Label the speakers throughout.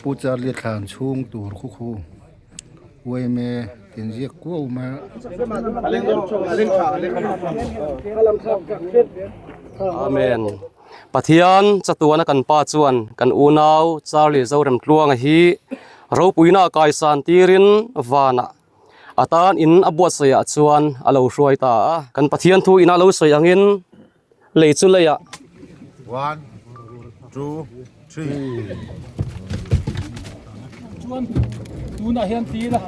Speaker 1: Pu Charlie thlan chhung tur khu khu uaime in ziak kuau mai a.
Speaker 2: Amen. Pathian chatuana kan pa chuan kan unau Charlie Zoremtluanga hi ropuina kaisan tirin vanah a tan in a buatsaih ah chuan a lo hruai ta a. Kan Pathian thu ina lo sawi angin Lei chu leiah.
Speaker 3: One, two, three.
Speaker 4: Chuan tunah hian ti ila.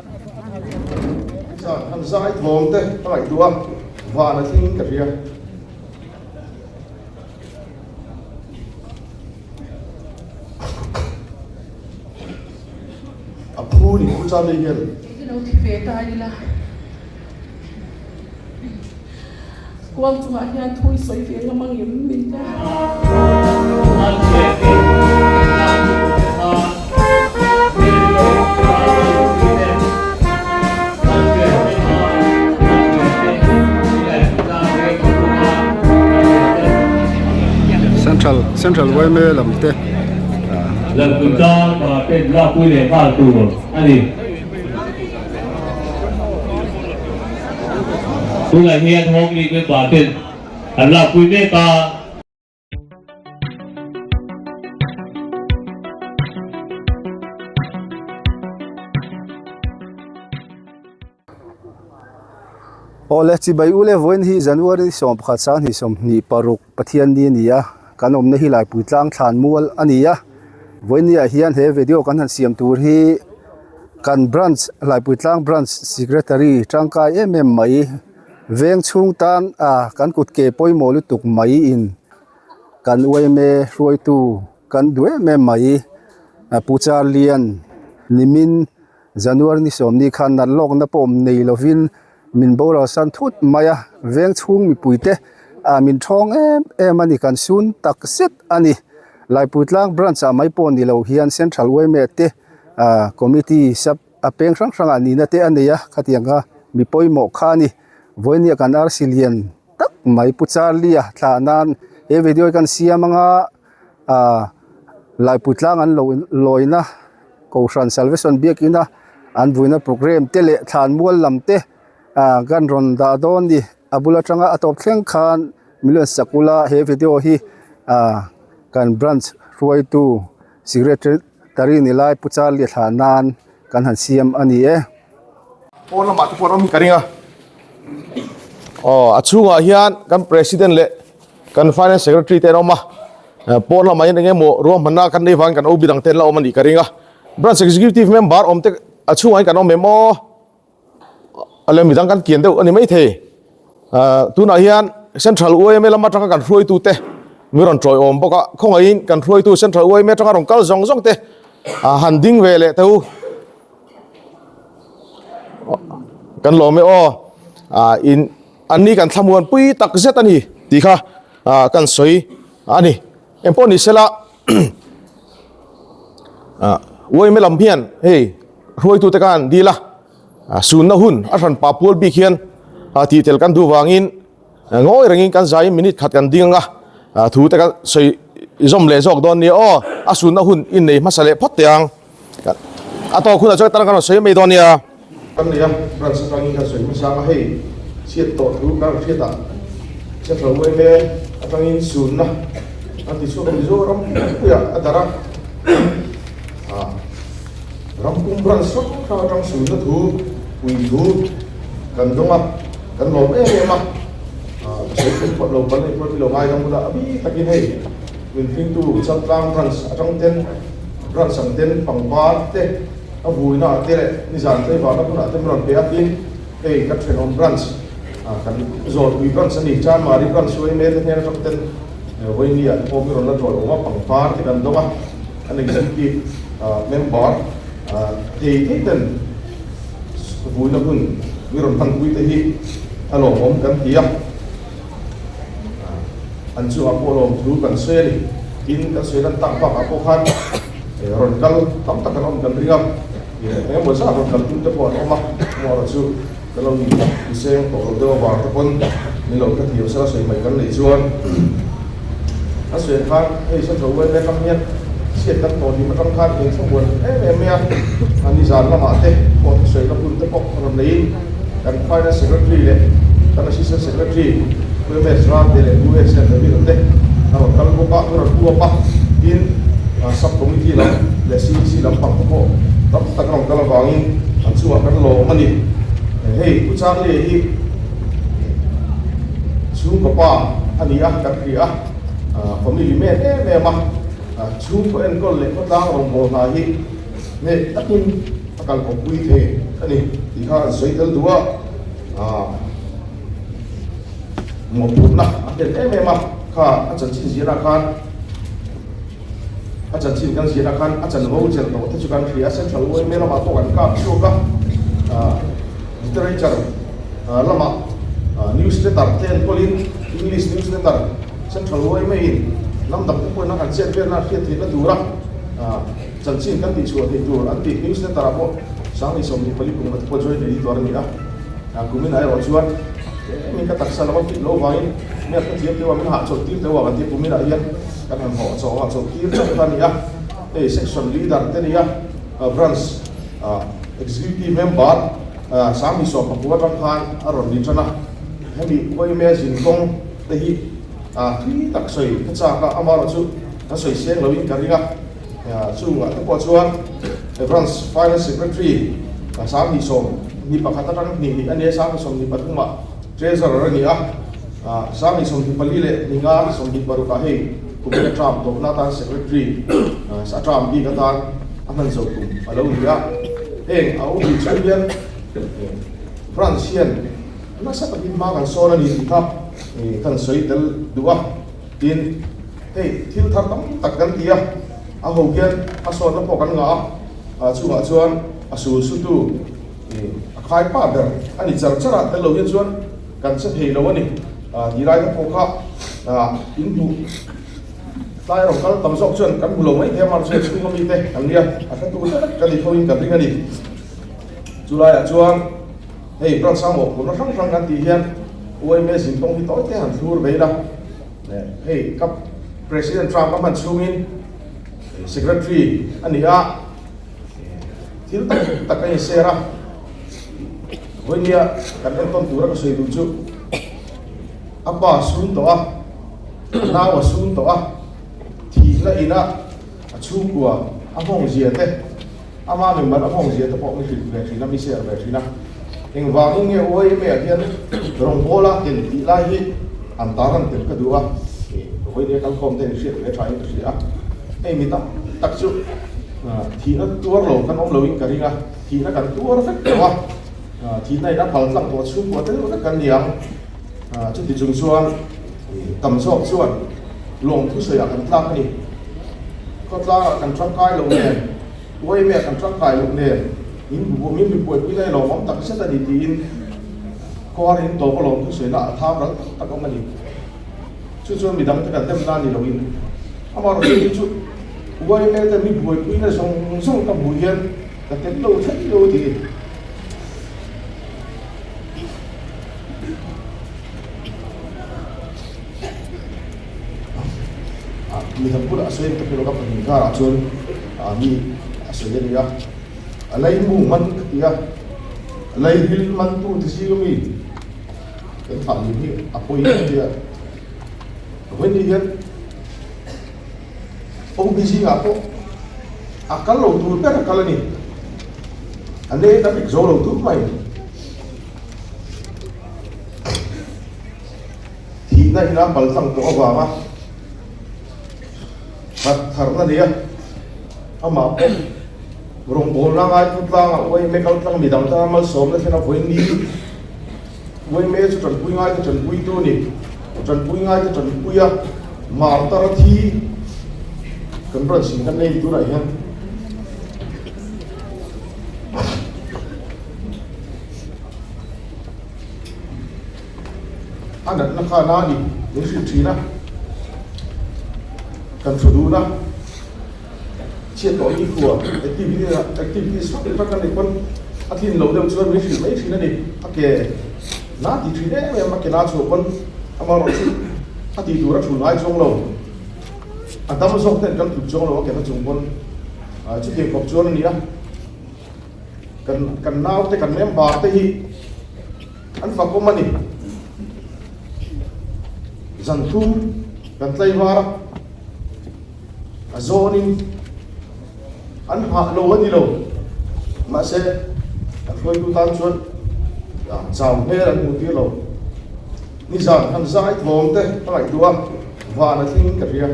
Speaker 3: Han zai thawm te ka ngaihtuah a, van a thleng ka hria. A phu ni phu Charlie hian.
Speaker 5: Kei chu lo thi ve ta ila. Kuang chungah hian thu i sawi ve ngam ang em min ta.
Speaker 1: Central Central yma lam te
Speaker 6: Lalpuitlang ten lakpui leh nghal tur a ni. Tunah hian Home League member ten an lakpui mek a.
Speaker 1: Awle chibai u le vawiin hi January 11 sang hnih 26 Pathianni a ni a, kan awmna hi Laipui tlang thlan mual a ni a, vawiin ni ah hian he video kan han siam tur hi kan branch Laipui tlang branch secretary tangkai em em mai veng chhung tan ah kan kut ke pawimawh lutuk mai in kan yma hruaitu kan duh em em mai Pu Charlie-a'n nimin. January ni sawmni khan nat lawkna pawh awm nei lovin min boral san thut mai a, veng chhung mipuite ah min thawng em em a ni, kan sun tak zet a ni. Laipuitlang branch ah mai pawh ni lo hian Central yma te ah committee sub a peng hrang hrang ah nihna te a nei a, khatiang kha mi pawimawh kha a ni. Vawinia kan arsi lian tak mai Pu Charlie-a thlah nan he video hi kan siam anga ah Laipuitlang an lo lawina. Kohhran Salvation Biakina an vuina programme te leh thlanmual lam te ah kan rawn dah dawn ni a bul atanga a tawp thleng khan million sakula he video hi ah kan branch hruaitu secretary ni lai Pu Charlie thlah nan kan han siam a ni e.
Speaker 3: Pawn lamah te pawh an awm hi ka ring a aw a chhungah hian kan president leh kan finance secretary te an awm a pawn lamah hian eng emaw ruahmanna kan nei vangin kan OB dang te an la awm a nih ka ring a branch executive member awm te a chhungah hian kan awm em aw a lem midang kan kian deuh a ni maithei ah tunah hian central yma lam atanga kan hruaitu te mi rawn tawiawm bawk a khawngaihin kan hruaitu central yma atanga rawn kal zawng zawng te ah han ding ve leh teh u. Kan lawm e aw ah in an ni kan thlamuan pui tak zet a ni tih kha ah kan sawi a ni engpawh ni sela ah uaime lam hian hei hruaitute khan dil a ah sunna hun a hran pa pual bik hian ah tih tel kan duh vangin. Ngawi rengin kan zaiin minute khat kan ding anga thu te kan sawi zawm leh zawk dawn nia aw, a sunna hun in nei hmasa leh phawt teh ang. A tawk hunah chuan tan kan rawn sawi mai dawn nia. Kan nei a, branch atangin kan sawi hmasa anga hei chhiat tawh thu kan rawn hriat ah Central yma atangin sunna an ti chhuak a Mizoram puiah a darh a, ram pum branch hrang hrang atang sunna thu pui thu kan dawng a. Kan lawm em em a, ka sawi thei phawt lo pal nei pawh tilo ngai dang bula a bi takin hei min hringtu Chaltlang branch atang ten branch ang ten pangpar te a vuina ah te leh nizan tlaivarna hmunah te min rawn pe a tin hei ka thenawm branch kan Zawlpui branch a ni Chanmari branch chu hei mete hnen atang ten Vawinia te pawh min rawn la tawi awm a pangpar te kan dawng a an executive member thei thei ten Vuina hun mi rawn hmanpui te hi a lawmawm kan ti a, an chungah pawh lawmthu kan sawi a ni. Tin, kan sawi lan tak bakah pawh khan rawn kal tam tak an awm kan ring a, eng emaw zat rawn kal tum te pawh an awm a, amaherawhchu chu kan lo in seng tawh lo deuh avang te pawn min lo hrethiam sela sawi mai kan neih chuan a sawi ang khan hei Central yma atang hian Chhiat kan tawh hlim atang khan eng thlamuan em em mai a, a nizan lamah te pawh thusawina hun te pawh rawn neiin kan Finance Secretary leh kan Assistant Secretary Pu MS Rante leh Pu SM Ravina te a rawn kal bawk a, an rawn uap a, tin Sub Committee lam leh CEC lampang te pawh tam tak a rawn kal avangin an chungah kan lawm a ni. Hei Pu Charlie hi chhungkaw pa a ni a, kan hria a, family man em em a. Chhungkaw enkawl leh khawtlang rawngbâwl hna hi hneh takin a kalkawppui thei a ni tih kha an sawi tel duh a, mawhphurhna a hlen em em a, kha a chanchin ziahna khan a chanchin kan ziahna khan a chanvo chelh tawh te chu kan hria a, Central yma lamah pawh kan kap chhuak a, literature lamah newsletter te enkawlin English newsletter. Central yma in lam dang te pawhin a kan chet velna hriat theihna tura chanchin kan tihchhuah theih tur an tih newsletter ah pawh Sangni 24 kum te pawh join editor a ni a, kumin ah erawh chuan tlemin ka taksa lama fit loh vangin mi a hrethiam teuh a min hahchawlh tir teuh a kan tia kumin ah hian kan han hawh chawh hahchawlh tir chauh kha a ni a, hei section leader te nia branch executive member Sangni 19 atang khan a rawn ni tan a, hemi yma zinkawng te hi thui tak sawi ka chak a, amaherawh chu kan sawi seng loin ka ring a, chungah te pawh chuan Branch Finance Secretary 32 21 atang hnih hnih a nia, 33 ah Treasurer a ni a, 24 leh hninga 26 ah hei kumin a term tawpna atan Secretary a term bik atan a hman zo tum a lo ni a, heng a awm tih chhung hian Branch hian Nasa takin hma kan sawn a ni tih kha kan sawi tel duh a, tin hei thil thar tam tak kan ti a, a ho hian a sawnna pawh kan ngah a, chungah chuan a sul sutu a khai pa ber a ni char char a, tel lo hian chuan kan che thei lo a ni tih lai te pawh kha in hmuh tlai rawng kal tam zawk chuan kan hmu lo mai thei a, mahse chhunga mite an nia a hretu te vek kan ni tho in kan ring a ni. Chulaiah chuan. Hei branch a mawhphurhna hrang hrang kan tih hian yma zintawng hi tawi te han thlur ve ila, hei ka President Trump a hman chhungin Secretary a ni a, thil tak tak a inshare a, vawinia kan entawn tura ka sawi duh chu a pa a sun tawh a, a nau a sun tawh a, thihna ina a chhungkua a nghawng zia te, Ama mimal a nghawng zia te pawh mi hrilh ve thin a, mi share ve thin a. Engvangin nge YMA ah hian rawngbawla tel tih lai hi an tar an tel ka duh a, vawinia kalkhawm te in hriat ve tha in ka hria a. Hei mi tam tak chu thihna tuar lo kan awm loin ka ring a, thihna kan tuar vek tawh a, thihna in a pal tlang tawh chhungkua te deuh vek kan ni ang. Chuti chung chuan tam zawk chuan lawmthu sawiah kan tlak a ni. Khawtlangah kan tangkai loh nen, Uaimea kan tangkai loh nen, min min mi buaipui na lawmawm tak zet a ni tiin kawr in tawp a lawm thusawina a thang ral tak tak awm a ni. Chu chuan midang te kan dem na ni loin amaherawhchu hi chu Uaimea te mi buaipui na zawng zawng ka hmuh hian ka tel lo thei lo ti. Mi dang bulah a sawi ang tak erawh ka pahnih karah chuan mi a sawi a ni a, a lei mu man ka ti a, a lei hil man tu te zing ami kan thlah lim hi a pawi ka ti a, vawiin hian OB zingah pawh a kal lo tur ber a kal a ni, a ne ka dik zo lo tur mai. Thihna ina pal tlang tawh avanga khat tharna nia amah pawh rawngbawlna ngai pu tlanga uaime kal tlang midang tana malsawmna thlen a vawiin ni uaime chu tanpui ngai te tanpui tu ni tanpui ngai te tanpui a martar a thi kan branch in kan nei tunah hian A natna kha na ni min hrilh thin a, kan thu dun a, chhiat tawh ni khua activity activities hrang hrang kan neih pawn a tlin lo deuh chuan min hrilh mai thin a ni. A ke na ti thin em em a ke na chhuah pawn amaherawhchu a tih tur a thul ngai chuang lo. A dam zawk ten kan tluk chuang lo a, kena chung pawn chutiang khawp chuan a ni a. Kan kan naute kan member te hi an fakawm a ni. Zan thum kan tlaivar a, a zawnin an hah lo a ni lo. Mahse kan hruaitu tan chuan chau hmel an hmuh tir lo. Nizan han zai thawm te ka ngaihtuah a, van a thleng ka hria.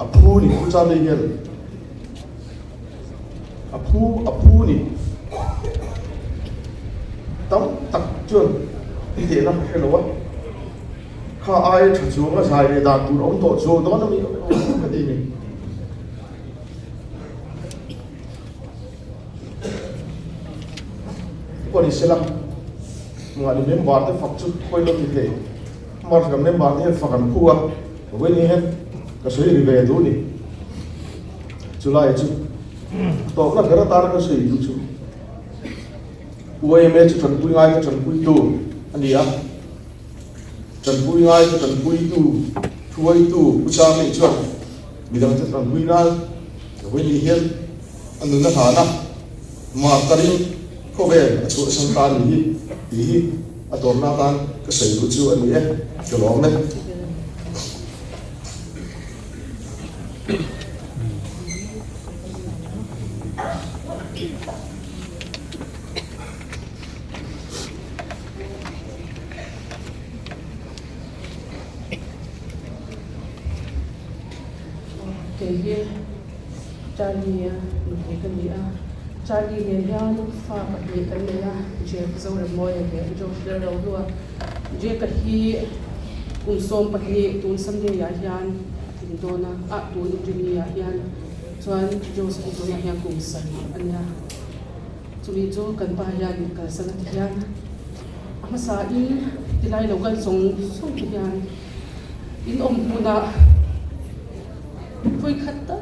Speaker 3: A phu ni Pu Charlie hian a phu a phu ni tam tak chuan i tehna ka hre lo a, kha aia tha chuang a zai leh dan tur a awm tawh chuang dawn a mi ka ti ni. Pawh ni sela, mahni member te fak chu khawi lam ni thei. March kan member te hian fak an phu a, vawiin hian ka sawi ri ve duh ni. Chulai chu tawpna ber atana ka sawi duh chu YMA chu tanpui ngai te tanpuitu a ni a, tanpui ngai te tanpuitu thuaitu Pu Charlie chuan Midang te tanpui nan vawiin hian a nuna hlana martarin khawvel a chhuahsan ta a ni hi tih hi a tawpna atan ka sawi duh chu a ni e, ka lawm e.
Speaker 5: Kei hi Charlie-a nupui ka ni a, Charlie nen hian fa pahnih kan nei a, Jack Zoremawia leh Josh Lalrohlua. Jack-a hi kum 12 tun Sunday-ah hian a tling dawn a, ah tun Inrinni-ah hian chuan Josh-a hi tunah hian kum 7 a nia. Chumi chu kan pa hian kalsan a ti hian a hmasain tilai lo kal zawng zawng te hian in awm hmunah vawikhat tal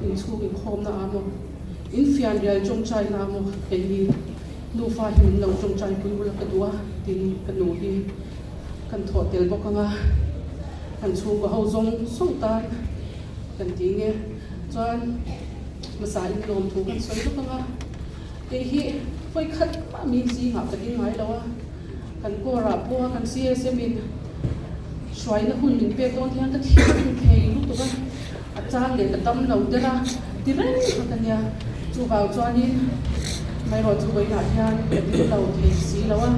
Speaker 5: inchhung inkhawmna ah maw, in fianrial tawngtaina ah maw keini nufa hi min lo tawngtai pui ula ka duh a tin ka nu hi kan thawh tel bawk ang a, kan chhungkaw ho zawng zawng tan kan ti nge chuan. Hmasa in lawmthu kan sawi vek ang a, kei hi vawi khat mah mi zingah ka ding ngai lo a, kan kawrah pawha kan CSM in hruaina hun min pek dawn hian ka thiam thei lutuk a, a chang leh ka dam lo der a ti reng kha ka nia, chuvang chuanin amaherawh chu vawiinah hian ka ding lo thei si lo a,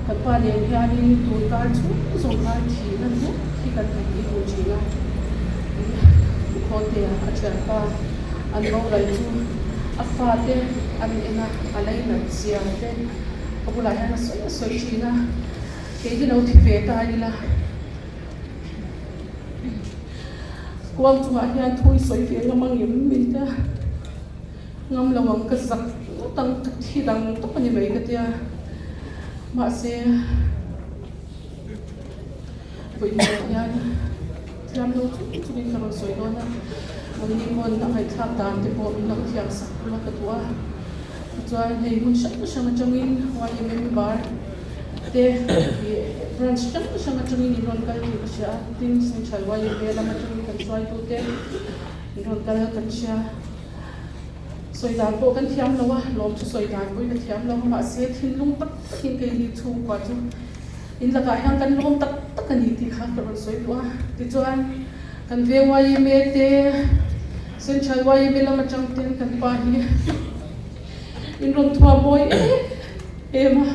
Speaker 5: kan pa nen hianin tun kar chhung zawng khan thihna hluk hi kan han ti dun thin a. Khawtea a thianpa an boral chu a fate an en a, a lainat zia te ka bulah hian a sawi a sawi thin a, kei hi lo thi ve ta ila kuang chungah hian thu i sawi ve ngam ang em min tia ngam lo ang ka zak ngawt ang ka thi dang tawp a ni mai ka tia mahse. Vawihnawh hian thiam lo chung chungin ka rawn sawi dawn a, nangni pawn a ngaihthlak dan te pawh min lo thiam sak ula ka duh a. Tichuan hei hmun hrang hrang atangin YMA member te ih branch hrang hrang atangin in rawn kal tih ka hria a, tin Central YMA lam atangin kan hruaitute in rawn kal kan hria. Sawi dan pawh kan thiam lo a, lawm chu sawi dan pawhin a thiam lo a, mahse thinlung tak takin keini chhungkua chu In lakah hian kan lawm tak tak a ni tih kha ka rawn sawi duh a. Tichuan, kan veng YMA te, Central YMA lam atang ten kan pa hi in rawn thuam mawi em em a.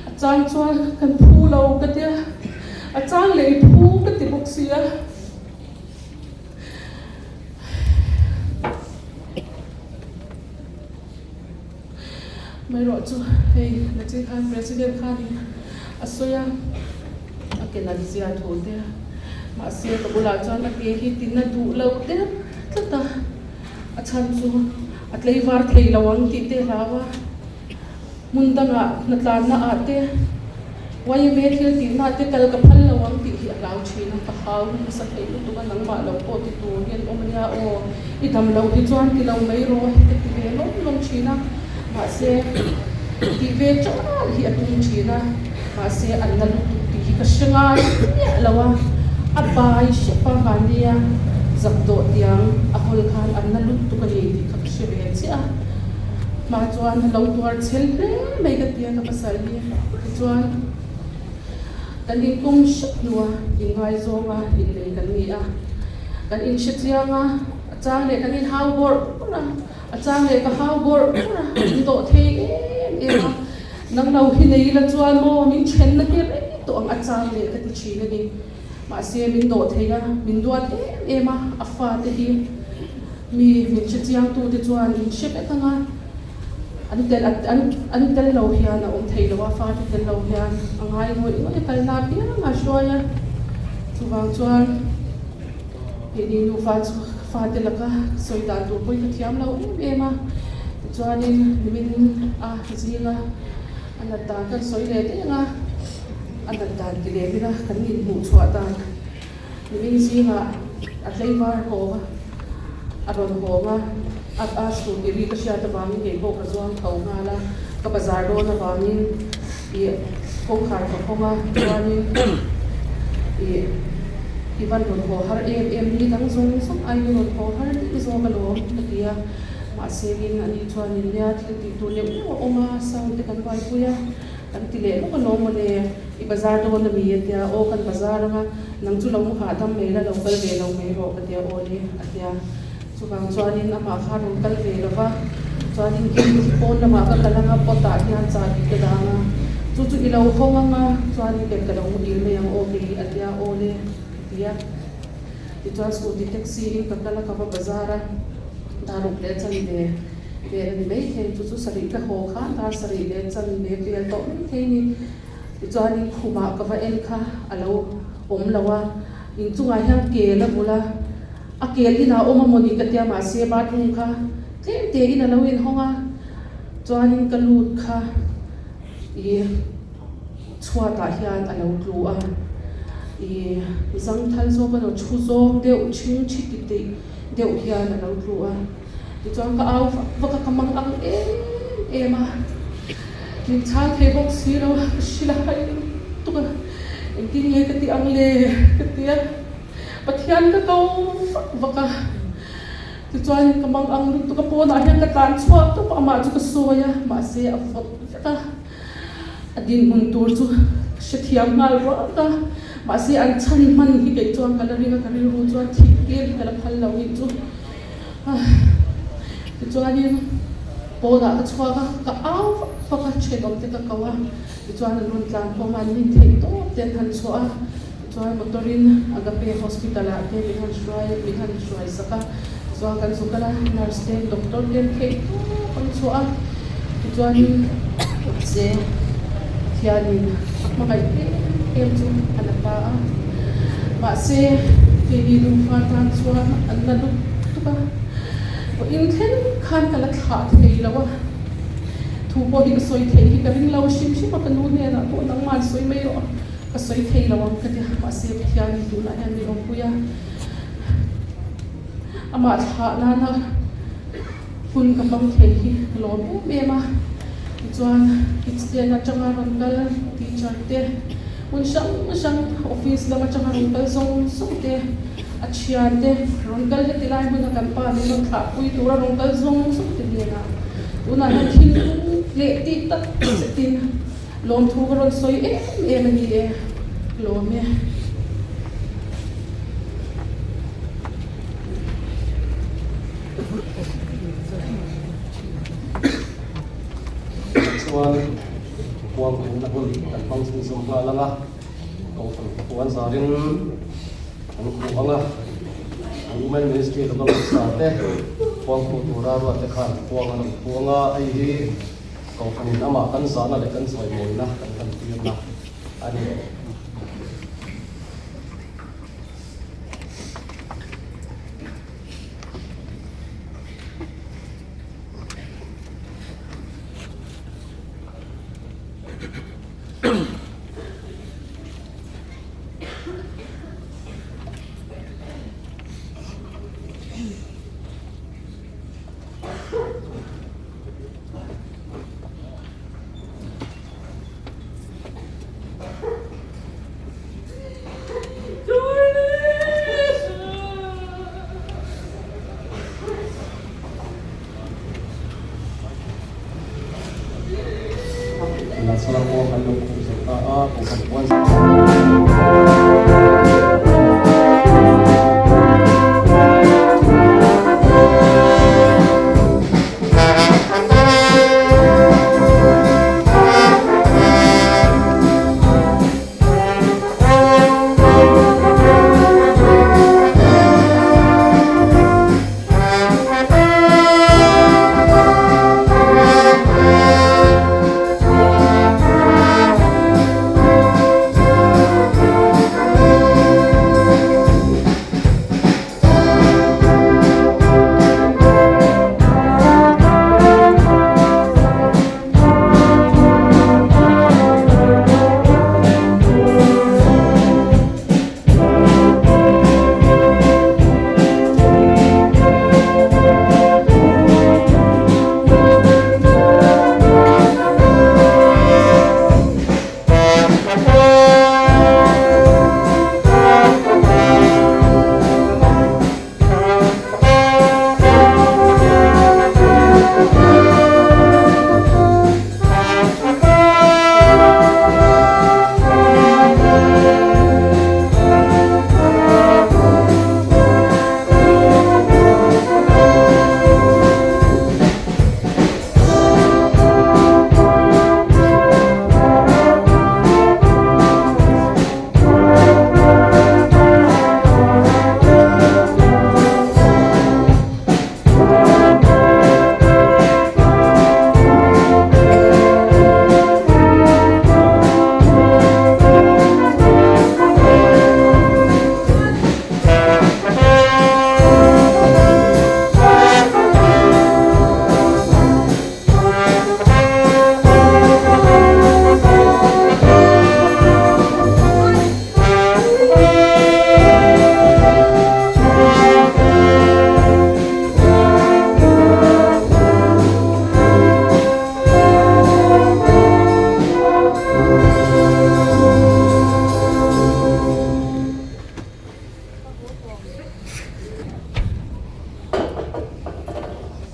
Speaker 5: A chang chuan kan phu lo ka tia, a chang leh i phu ka ti bawk si a. Amaherawh chu hei Nachin khan President khanin a sawi a, a ke nat zia thu te mahse ka bulah chuan a ke hi tina duh lo der tlat a, a chhan chu a tleivar thei lo ang tih te hlau a. Hmun dangah hnatlanna ah te YMA thil tihna ah te kal ka phal lo ang tih hi a hlau thin a, ka hau nasa thei lutuk a, nangmah lo pawh ti tur hi an awm a nia aw, i dam loh hi chuan ti lo mai rawh hi ka ti ve lawm lawm thin a, mahse. Tih ve ṭalh hi a tum ṭhin a, mahse an la lutuk tih hi ka hre ngai miah lo a, a bai hrep a mahnia zak dawh tiang a hawl khan an la lutuk a ni tih kha ka hre ve chiah a, hma chuan a lo tuar chhel hle mai ka tia ka pasal hi tichuan kan inkawm hrep hnua inngaizawng a innei kan ni a, kan inhre chiang a, a chang leh kan inhau bawrh bawrh a. A chang leh ka hau bawrh bawrh a, min dawh thei em em a, nang lo hi nei ila chuan maw min then na hi rei tawh ang a chang leh ka ti thin a ni. Mahse min dawh thei a, min duat em em a, a fate hi mi min hre chiang tu te chuan min hre vek ang a, an tel an an tel lo hian a awm thei lo a, fate tel lo hian a ngai ngawih ngawih a kalna apiang a hruai a, chuvang chuan. Keini nufa chu fate laka sawi dan tur pawhin ka thiam lo em em a, tichuanin nimin a zinga a nat dan kan sawi leh deng a, a nat dan ti lem ila kan inhmuh chhuah dan nimin zingah a tlei var hawng a, a rawn hawng a, a a scooty ri ka hriat avangin kei pawh ka zuang tho nghal a, ka bazar dawn avangin Ih kawngkhar ka hawng a, chuanin ih i van rawn haw har em em ni dang zawng zawng aiin i rawn haw har deuh zawk alawm ka ti a, mahse in ani chuanin nia thil tih tur neuh neuh a awm a, sound te kan buaipui a, kan ti leh lawk alawm mawle, i bazar dawn ami a tia, aw kan bazar anga nang chu lo mu hahdam mai la lo kal ve lo mai rawh ka tia aw le a tia. Chuvang chuanin amah kha rawn kal ve lo va, chuanin gate hi pawn lamah ka kal anga pot ah hian chahbi ka dang a, chu chu i lo hawng anga chuanin ken ka lo muhil mai ang aw kei a tia aw le ka ti a. Tichuan scooty taxi in ka kal a ka va bazar a, dar ruk leh chanve vel a ni maithei, chu chu sarih ka haw khan dar sarih leh chanve vel tawh maithei a ni. Tichuanin khumah ka va en kha a lo awm lo a, inchungah hian kel a bul a. A kel inah awm a mawni ka tia mahse bathroom kha tlem te in a lo inhawng a, chuanin ka lut kha ih chhuatah hian a lo tlu a, ih zangthal zawk a lo thu zawng deuh chhing thi ti tih deuh hian a lo tlu a, tichuan ka au vak vak a ka mang ang em em a, min chhang thei bawk si lo a, ka hrilh a hai lutuk a, engtin nge ka tih ang le ka tia. Pathian ka ko vak vak a, tichuan ka mang ang lutuk a pawnah hian ka tlan chhuak tawp a, amah chu ka sawi a, mahse a vawt vek a, a dinhmun tur chu ka hrethiam nghal ruak a, mahse an chhan hman hi kei chuan ka la ring a, ka rilru chuan thih tir hi ka la phal lo nih chu. Tichuanin pawnah ka chhuak a, ka au vak vak a, thenawm te ka ko a, tichuan an rawn tlan khawm a, an min theih tawp te an han chhuah a. Chuan motor in Agape Hospital ah te min han hruai min han hruai sak a, tichuan kan zu kal a, nurse te doctor te an theih tawp an chhuah a, tichuanin mahse Pathianin a hmangaih em em chu a la ta a, mahse keini nufa tan chuan an la lup tuk a, vawiin thleng khan ka la thlah thei lo a, thu pawh hi ka sawi theih hi ka ring lo hrim hrim a, ka nu hnenah pawh nangmah sawi mai rawh. Ka sawi thei lo ang ka ti a, mahse Pathianin tunah hian min awmpui a, amah thlah nana hun ka hmang thei hi ka lawm em em a. Tichuan Kids Den atanga rawn kal teacher te, hmun hrang hrang office lam atanga rawn kal zawng zawng te, a thian te rawn kal heti lai hmuna kan pa min rawn thlahpui tura rawn kal zawng zawng te hnenah tunah hian thinlung leh tih tak zetin Lawmthu ka rawn sawi em em a ni e, lawm e.
Speaker 2: Chuan kuang khuhna hun kan hmang chhunzawm nghal ang a, Kohhran puan zarin an khuh ang a, an Women Ministry laka hmasa te kuang khuh tura ruat te khan kuang an rawn khuang a, hei hi Kohhranin amah kan zahna leh kan chawimawina kan lantirna a ni. kan puan.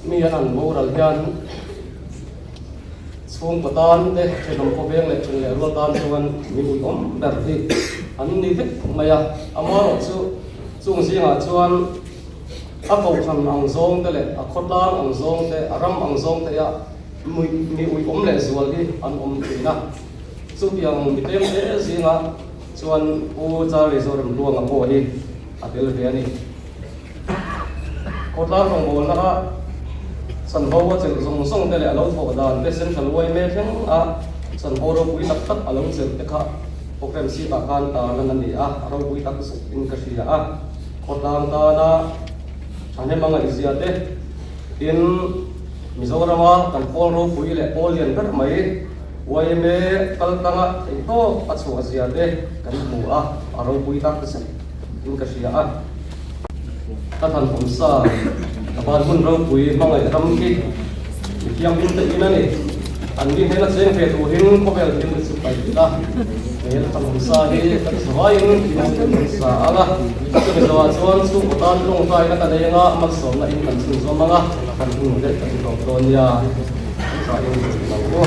Speaker 2: Mi an an boral hian chhungkaw tan te thenawm khawveng leh then leh rual tan chuan mi uiawm ber hi an ni vek mai a. Amaherawh chu chung zingah chuan a kohhran ang zawng te leh a khawtlang ang zawng te a ram ang zawng te ah mi uiawm leh zual hi an awm thin a. Chutiang mi tlem te zingah chuan Pu Charlie Zoremluanga pawh hi a tel ve a ni. Khawtlang rawngbawlna ah chanvo a chelh zawng zawng te leh a lo thawh dan te Central yma thleng a chanvo ropui tak tak a lo chelh te kha programme sheet ah khan tarlan a ni a, a ropui tak zuk in ka hria a. Khawtlang tana thahnem a ngaihzia te tin Mizorama kan pawl ropui leh pawl lian ber mai yma kal tlanga theihtawp a chhuah zia te kan hmu a, a ropui tak zet in ka hria a. Ka than awm sa, ka ban hmun ropui hmangaih ram khi mi thianghlim te in a ni. An ni hnena cheng ve turin khawvel thil te chu paih ila. He la than awm sa hi kan zavaiin thil chu kan sa ang a. Chumi zawhah chuan chhungkaw tan tawngtaina ka nei anga malsawmna in kan chhunzawm ang a, kan hun leh kan tawp dawn nia. Tah in lo u.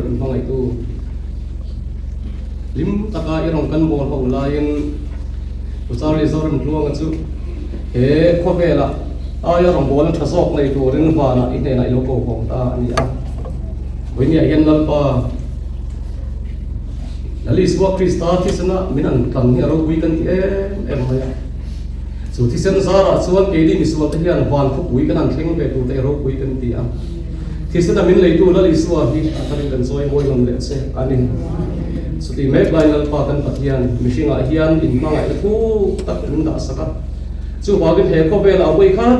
Speaker 2: min hmangaihtu hlim taka i rawn kan bawl ho laiin Pu Charlie Zoramtluanga chu he khawvelah aia rawngbawlna tha zawk nei turin vanah i hnenah i lo ko hawng ta a ni a. Vawinia hian Lalpa Lal Isua Krista thisena min an tlan hi a ropui kan ti em em mai a. Chu thisen zarah chuan keini misualte hian van khawpui kan han thleng ve tur te i ropui kan ti a. Thisena min leitu Lal Isua hi a tharin kan chawi mawi ngam leh che a ni. Chutih mek laiin Lalpa kan Pathian mihringah hian inhmangaihna thuk tak min dah sak a. Chuvangin he khawvelah vawi khat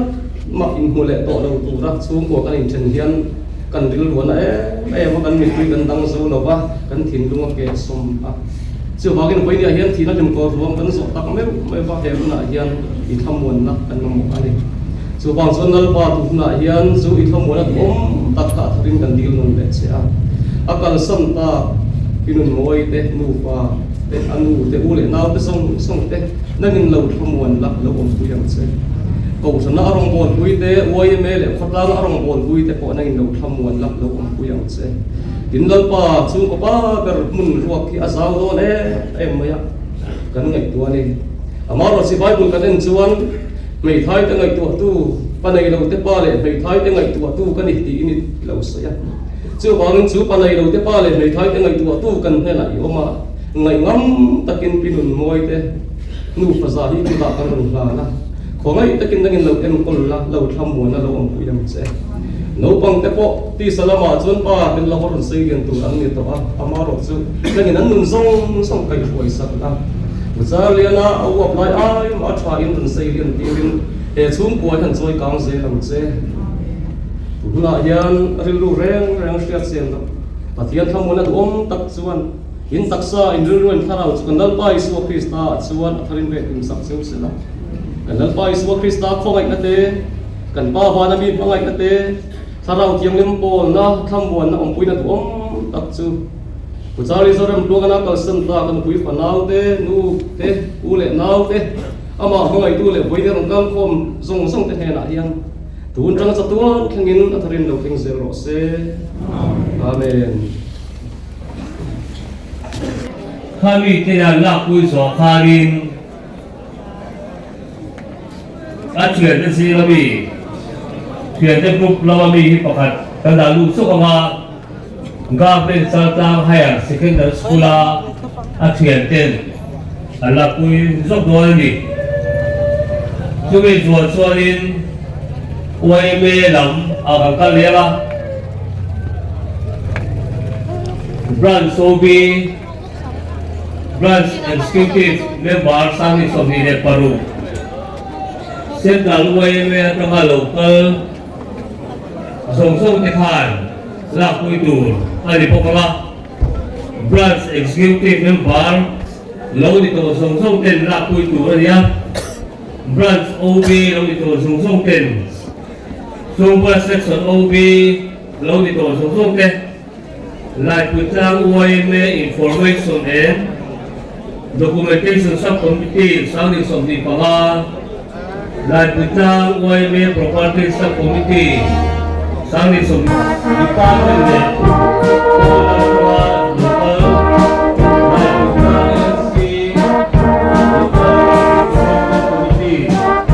Speaker 2: mah inhmu leh tawh lo tura chhungkua kan inthen hian kan rilru a na em em a, kan mittui kan dang zo lo va, kan thinlung a keh sawm a. Chuvangin vawinia hian thihna hlimkawr ruang kan zawh tak meuh meuh va, he hunah hian i thlamuanna kan mamawh a ni. Chuvang chuan Lalpa tu hunah hian chu i thlamuanna duhawm tak kha a tharin kan dil nawn leh che a. A kalsan tak i nunmawi te, nupa te, a nu te, u leh nau te zawng zawng te nangin lo thlamuan la, lo awmpui ang che. Kohhrana a rawngbawlpui te, yma leh khawtlanga a rawngbawlpui te pawh nangin lo thlamuan la, lo awmpui ang che. Tin Lalpa chhungkaw pa ber hmun ruak hi a zau dawn em em mai a, kan ngaihtuah a ni. Amaherawhchu Bible kan en chuan hmeithai te ngaihtuahtu, pa nei lo te pa leh hmeithai te ngaihtuahtu ka ni tiin i lo sawi a. Chuvangin chu pa nei lo te pa leh hmeithai te ngaihtuahtu kan hnenah i awm a, ngaihngam takin pi nun mawi te nufa za hi kutah kan rawn hlan a. Khawngaih takin nangin lo enkawl la, lo thlamuan a, lo awmpui ang che. Naupang te pawh tisa lamah chuan pa tel lova rawn sawi lian tur an ni tawh a, amaherawh chu nangin an nun zawng zawng kaihhruai sak a. Charliana a uap lai ai mah a tha in rawn sawi lian tirin he chhungkua hian chawi kang zel ang che. Tunah hian rilru reng reng hriat chian loh Pathian thlamuanna duhawm tak chuan in taksa, in rilru, in thlarau chu kan Lalpa Isua Krista ah chuan a tharin vel hlim sak cheu sela. Kan Lalpa Isua Krista khawngaihna te, kan Pa vana mi hmangaihna te, Thlarau Thianghlim pawlna, thlamuanna awmpuina duhawm tak chu Puchari Zoram Tluangana kalsan ta ka nupui fanau te, nu te, u leh nau te, amah hmangaihtu leh vawiin rawn kalkhawm zawng zawng te hnenah hian Tun tanga chatuan thlengin a tharin lo thleng zel rawh se. Amen.
Speaker 6: Kha mite an lakpui zawh khanin a thiante zinga mi, thiante group lama mi hi pakhat kan dah lut chuk ang a, Government Chaltlang Higher Secondary School-a a thianten an lakpui zawk dawn a ni. Chumi zual chuanin yma lam ah kan kal leh a, Branch OB, Branch Executive Member 2026, Central yma atanga lo kal Zawng zawng te khan lakpui tur a ni bawk ang a, Branch Executive Member lo ni tawh zawng zawng ten lakpui tur a ni a, Branch OB lo ni tawh zawng zawng ten Chhungkua Section OB lo ni tawh zawng zawng te Laipui Tlang yma Information and Documentation Sub-Committee 2025, Laipui Tlang yma Property Sub-Committee 20 Department leh Pawl atanga Local Laipui Tlang LC Local Development Committee, LADC,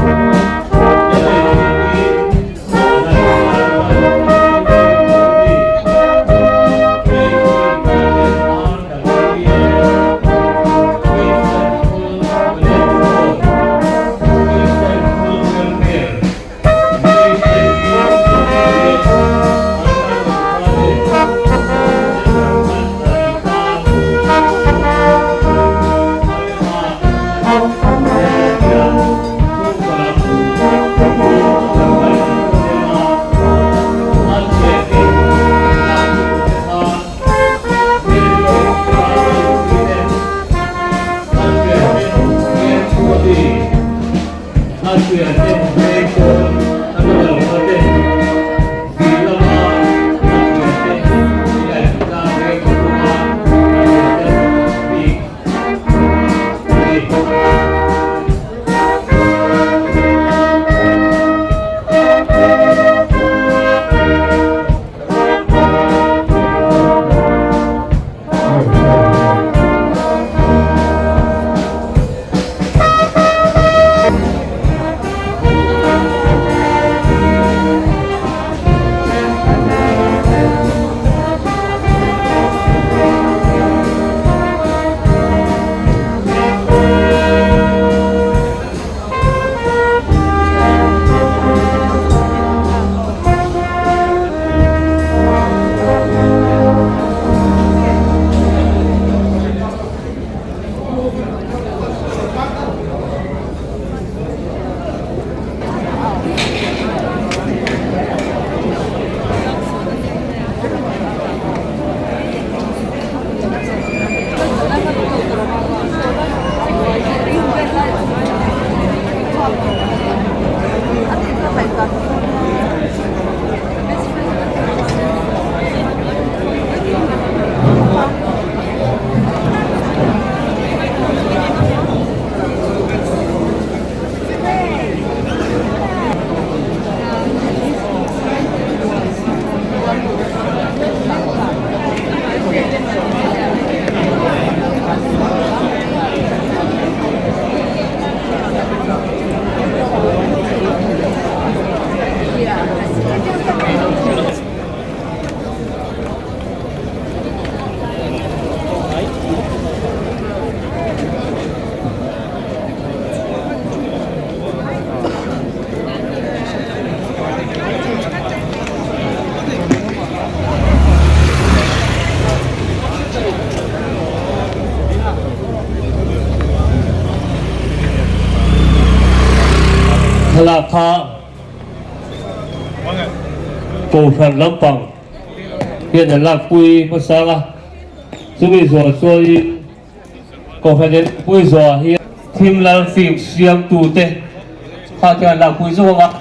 Speaker 6: Thlalak kha Kohhran lampang hian an lakpui hmasang a, chumi zawh chuanin Kohhran inpui zawhah hian thim lal film siamtute kha te an lakpui zawk ang a.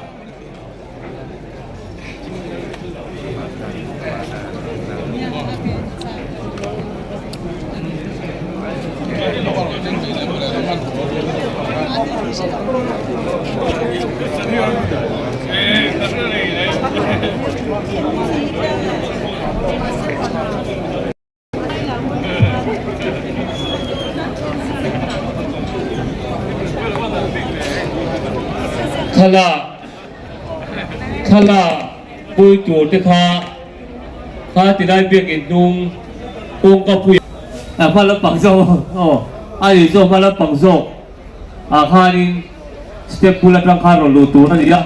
Speaker 6: Thlalak thlalak pui tur te kha kha tilai biakin hnung kawngka pui a hma lampang zawk aw a ni zawk hma lampang zawk ah khanin step bul atang khan rawn luh tur a ni a.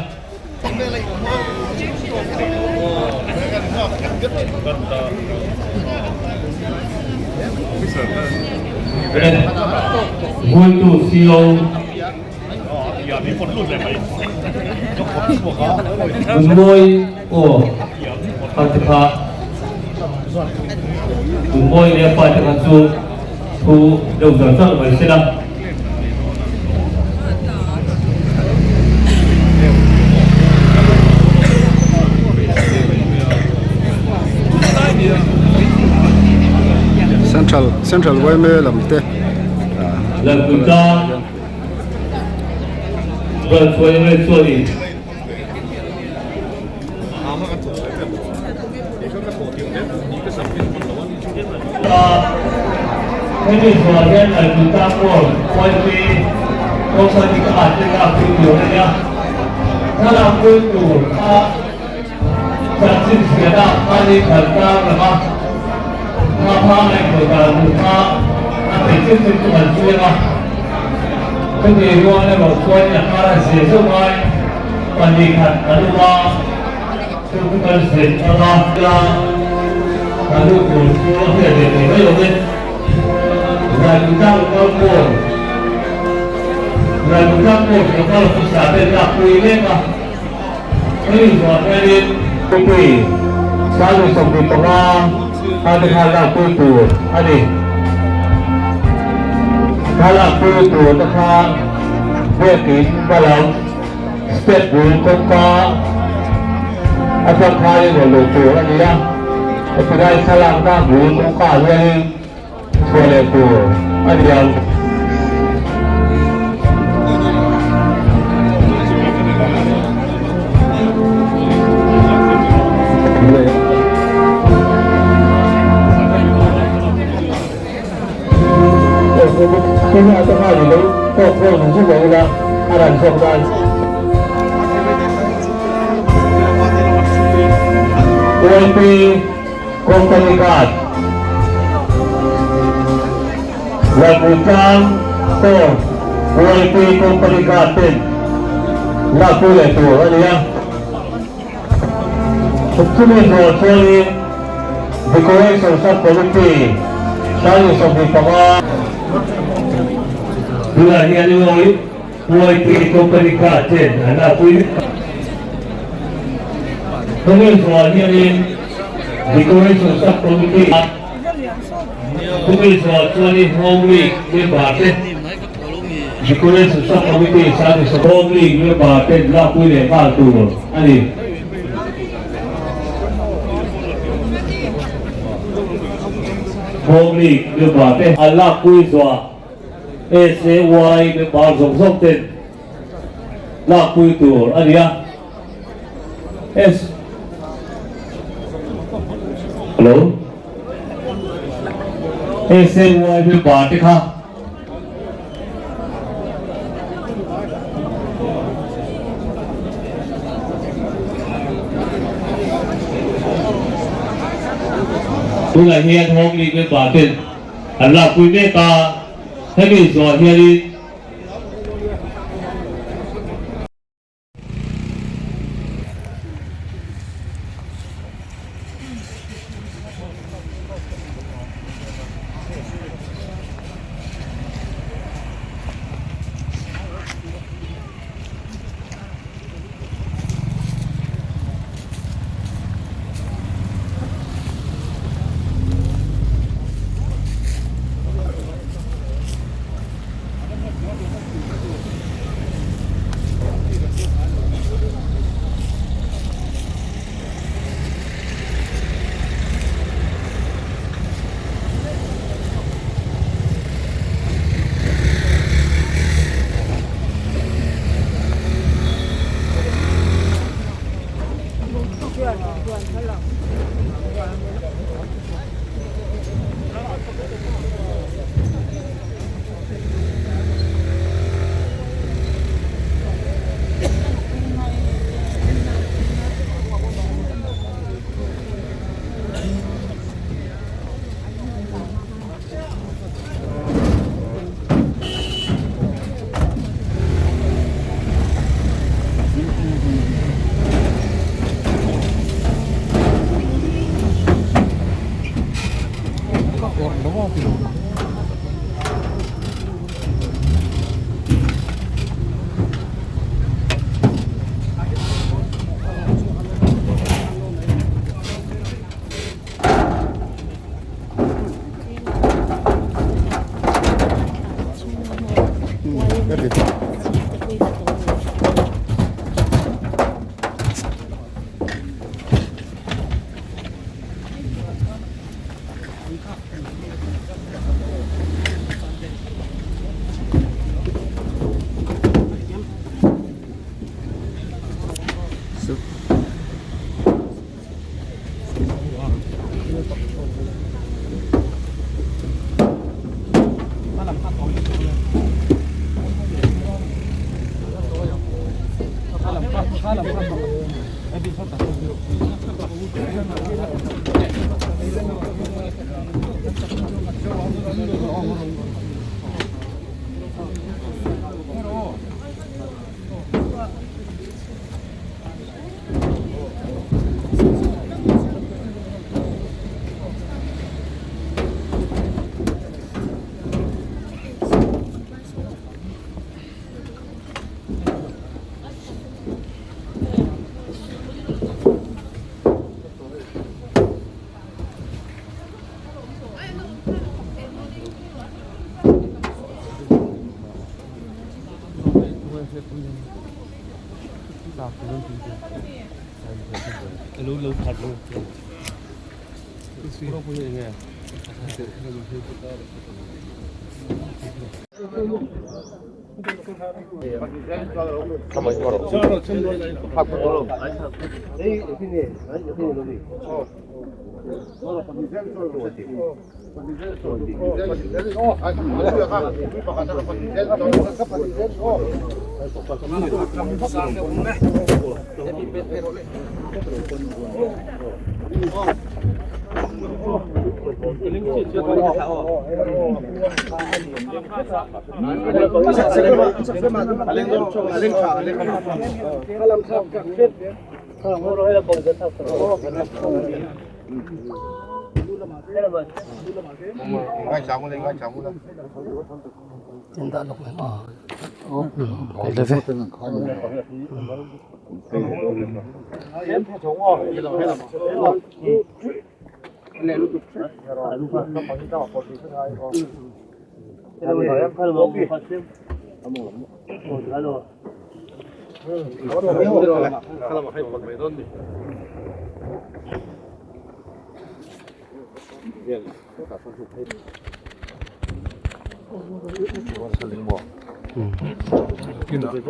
Speaker 6: Vuitu CO Nunmawi aw kha te kha Nunmawi leh a pa te kha chu thu deuh char char mai se la.
Speaker 1: Central Central yma lam te
Speaker 6: Hemi zuah hian Albuta Pawl YP Company ka ah te lak pui tur a nia. Thlalak pui tur a chanchin hriatah mahni kal tlang lama hma phang leh khawi dan tur kha a theih chin chin chu kan chiang a. Chumi rual erawh chuan a kar a zir zeuh ngai 2 kan awm a. Chu chu kan zir ang a. Kan duh tur chu a hriat ve thei mai awm e. Zaipuitlang local pawl Zaipuitlang pawl local officer ten lak pui mek a. Hemi zawh hianin Pui 25 kha te khan lak pui tur a ni. Kha lak pui tur te kha biakin va lam. Step bul kawngka atang khanin rawn luh tur a ni a, heti lai thlalakna bul kawngka ah hianin chhuah leh tur a ni ang. YP Company Guard Laipuitlang Store YP Company Guard ten lakpui leh tur a ni a. Chumi zawh chuanin Decoration Sub-Committee 25 Tunah hian YP Company Guard ten an lakpui mek a. Chumi zawh hianin Decoration Sub-Committee Chumi zawh chuanin Home League member te Decoration Sub-Committee 30 Home League member ten lakpui leh nghal tur a ni. Home League member te an lakpui zawh SAY member zawng zawng ten lakpui tur a ni a. S Hello SAY member te kha Tunah hian Home League member ten an lakpui mek a, hemi zawh hianin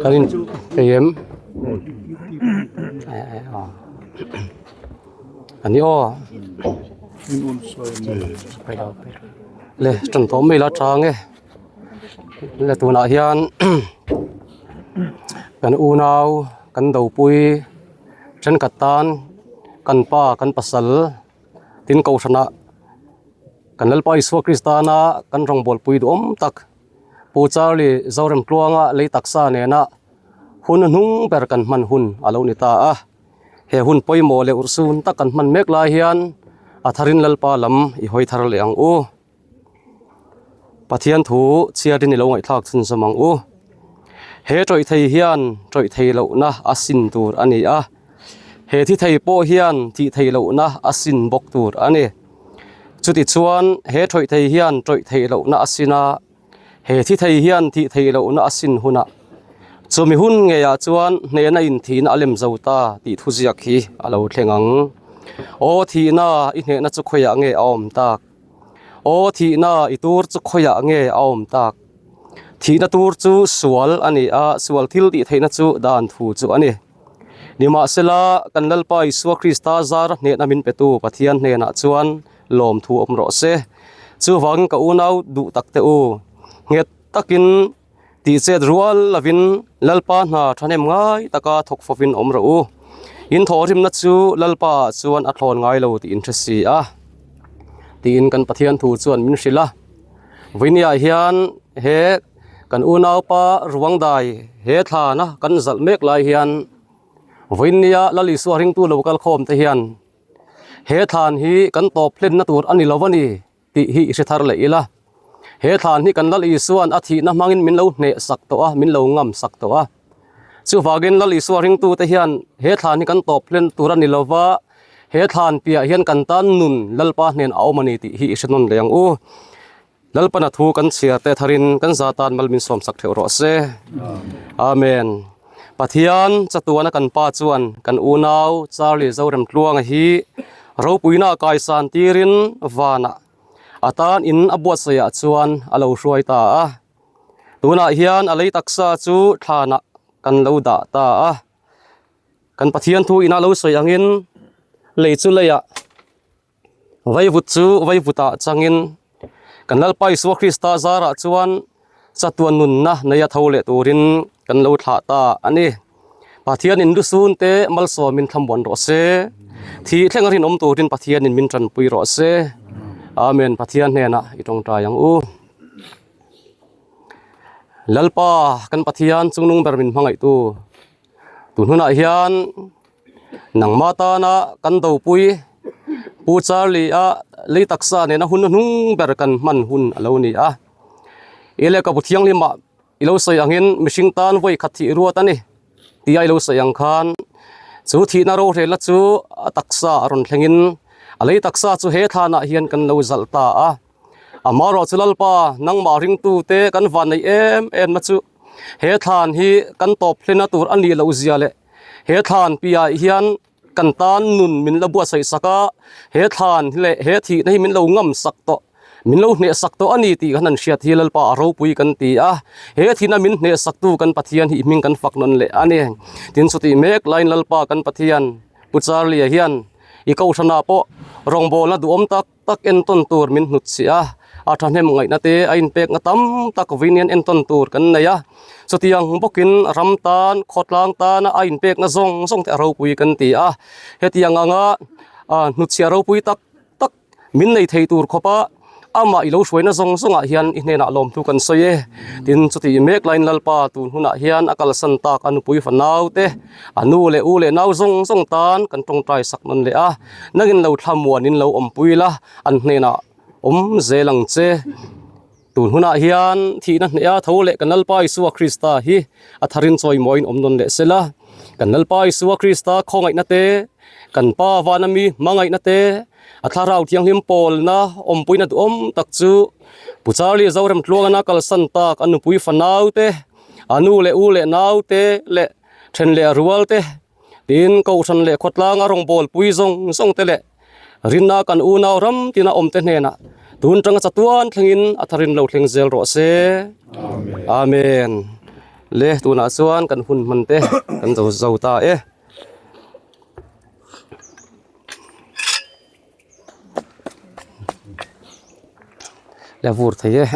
Speaker 2: Kan in ei em ani aw le tan tawh mai la tang e le tunah hian kan unau kan dopui thenkhat tan kan pa kan pasal tin kohhranah kan Lalpa Isua Krista na kan rawngbawlpui duhawm tak Pu Charlie Zoremtluanga lei taksa nena hun hnung ber kan hman hun a lo ni ta a. He hun pawimawh leh urhsun tak kan hman mek lai hian a tharin Lalpa lam i hawi thar leh ang u. Pathian thu chhiarin i lo ngaihthlak chhunzawm ang u. He tawih thei hian tawih thei lohna a sin tur a ni a, he thi thei pawh hian thih thei lohna a sin bawk tur a ni. Chutichuan he tawih thei hian tawih thei lohna a sin a, He thi thei hian thih theih lohna a sin hunah chumi hun ngeiah chuan hnehna inthihna a lem zo ta tih thuziak hi a lo thleng ang. Aw thihna i hnehna chu khawiah nge a awm tak? Aw thihna i tur chu khawiah nge a awm tak? Thihna tur chu sual a ni a, sual thil tih theihna chu dan thu chu a ni. Nimahsela, kan Lalpa Isua Krista zara hnehna min petu Pathian hnenah chuan lawmthu awm rawh se. Chuvangin ka unau duh tak te u, nghet takin tih chet rual lovin Lalpa hna thahnem ngai taka thawk fawvin awm rawh u. In thawhrimna chu Lalpa ah chuan a thlawn ngai lo tih in hre si a, tiin kan Pathian thu chuan min hrilh a. Vawinia hian he kan unaupa ruangdai he thlana kan zalh mek lai hian vawinia Lal Isua ringtu lo kal khawm te hian he thlan hi kan tawp hlenna tur a ni lo a ni. tih hi i hre thar leh ila. He thlan hi kan Lal Isua'n a thihna hmangin min lo hneh sak tawh a, min lo ngam sak tawh a. Chuvangin Lal Isua ringtute hian he thlan hi kan tawp hlen tur a ni lo va, he thlan piah hian kan tan nun Lalpa hnen a awm a ni tih hi i hre nawn leh ang u. Lalpana thu kan chhiar te tharin kan za tan mal min sawmsak theuh rawh se. Amen. Pathian chatuana kan Pa chuan kan unau Charlie Zoremtluanga hi ropuina kaisan tirin vanah a tan in a buatsaihah chuan a lo hruai ta a. Tunah hian a lei taksa chu thlanah kan lo dah ta a. Kan Pathian thu ina lo sawi angin lei chu leiah Vaivut chu vaivutah changin kan Lalpa Isua Krista zarah chuan chatuan nunna neia tho leh turin kan lo thlah ta a ni. Pathianin lusun te malsawmin thlamuan rawh se. Thih thleng a rinawm turin Pathianin min tanpui rawh se. Amen. Pathian hnenah i tawngtai ang u. Lalpa kan Pathian chungnung ber min hmangaihtu tun hunah hian Nangmah tana kan dopui Pu Charlie-a lei taksa nena hun hnung ber kan hman hun a lo ni a. I lehkhabu thianghlimah i lo sawi angin mihring tan vawi khat thih ruat a ni tia i lo sawi ang khan chu thihna rorelna chu a taksa a rawn thlengin a lei taksa chu he thlanah hian kan lo zalh ta a. Amaherawhchu chu Lalpa nangmah ringtute kan van neih em em na chu he thlan hi kan tawp hlena tur a nih loh zia leh He thlan piahah hian kan tan nun min la buatsaih sak a, he thlan leh he thihna hi min lo ngam sak tawh, min lo hneh sak tawh a ni tih khan an hriat hi Lalpa a ropui kan ti a, he thihna min hneh saktu kan Pathian hi hming kan fak nawn leh a ni. Tin chutih mek laiin Lalpa kan Pathian Pu Charlie-a hian i kohhranah pawh rawngbawlna duhawm tak tak entawn tur min hnut chhiah a, a thahnem ngaihna te a inpekna tam tak vawiin hian entawn tur kan nei a, chutiang bawkin ram tan khawtlang tana a inpekna zawng zawng te a ropui kan ti a, hetiang anga ah hnutchhiah ropui tak tak min nei thei tur khawpa amah i lo hruaina zawng zawngah hian i hnenah lawmthu kan sawi e, tin chutih mek laiin Lalpa tun hunah hian a kalsan tak a nupui fanau te a nu leh u leh nau zawng zawng tan kan tawngtai sak nawn leh a. Nangin lo thlamuan in lo awmpui la, an hnenah awm zel ang che. Tun hunah hian thihna hneha tho leh kan Lalpa Isua Krista hi a tharin chawimawiin awm nawn leh sela. Kan Lalpa Isua Krista khawngaihna te, kan Pa vana mi hmangaihna te, a Thlarau Thianghlim pawlna awmpuina duhawm tak chu Pu Charlie Zoremtluangana kalsan tak a nupui fanau te, a nu leh u leh nau te leh then leh rual te, Tin, Kohhran leh khawtlanga rawngbâwl pui zawng zawng te leh rinna kan unau ram tina awmte hnenah tun tanga chatuan thlengin a tharin lo thleng zel rawh se. Amen. Le tunah chuan kan hun hman te kan zo zo ta e. Le vur thei e.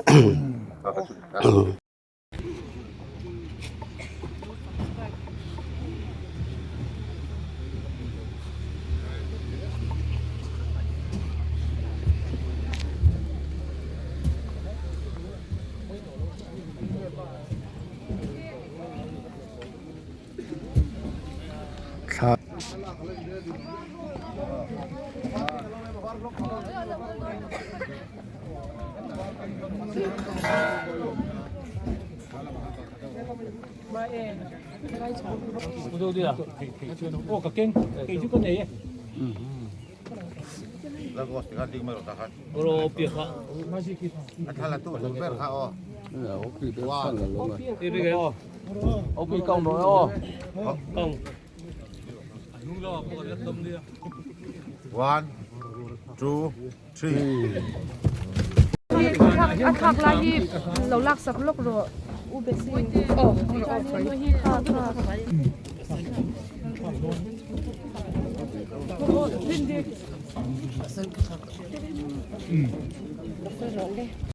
Speaker 1: Thla.
Speaker 7: One, two, three.
Speaker 5: A thlak lai hi lo lak sak lawk rawh u besi aw kha kha